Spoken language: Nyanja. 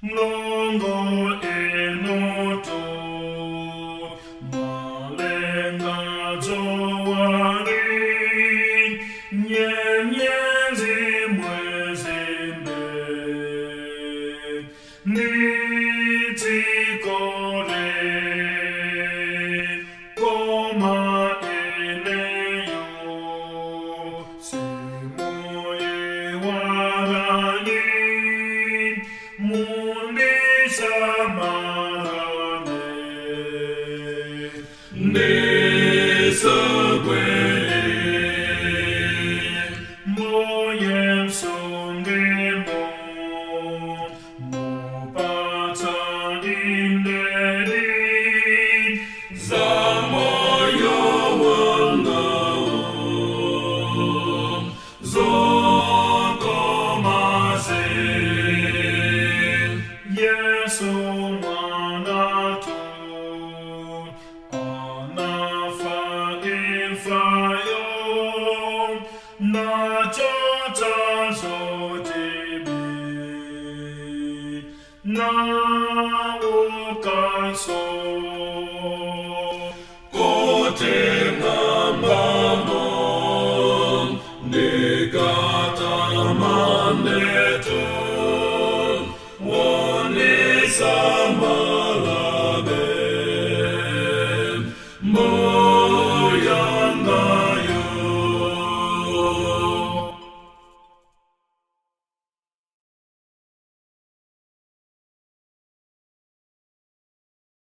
Mlongo enoto malenga dzowari nyenyezi mwezi mbe nditsikole koma eneyo simuyiwalani mundisamalane ndisagwele moye msongemo mupatsa indedi za moyo wangawo zokomaze Yesu mwanatu anafa imfayo nachotsa zotibi na.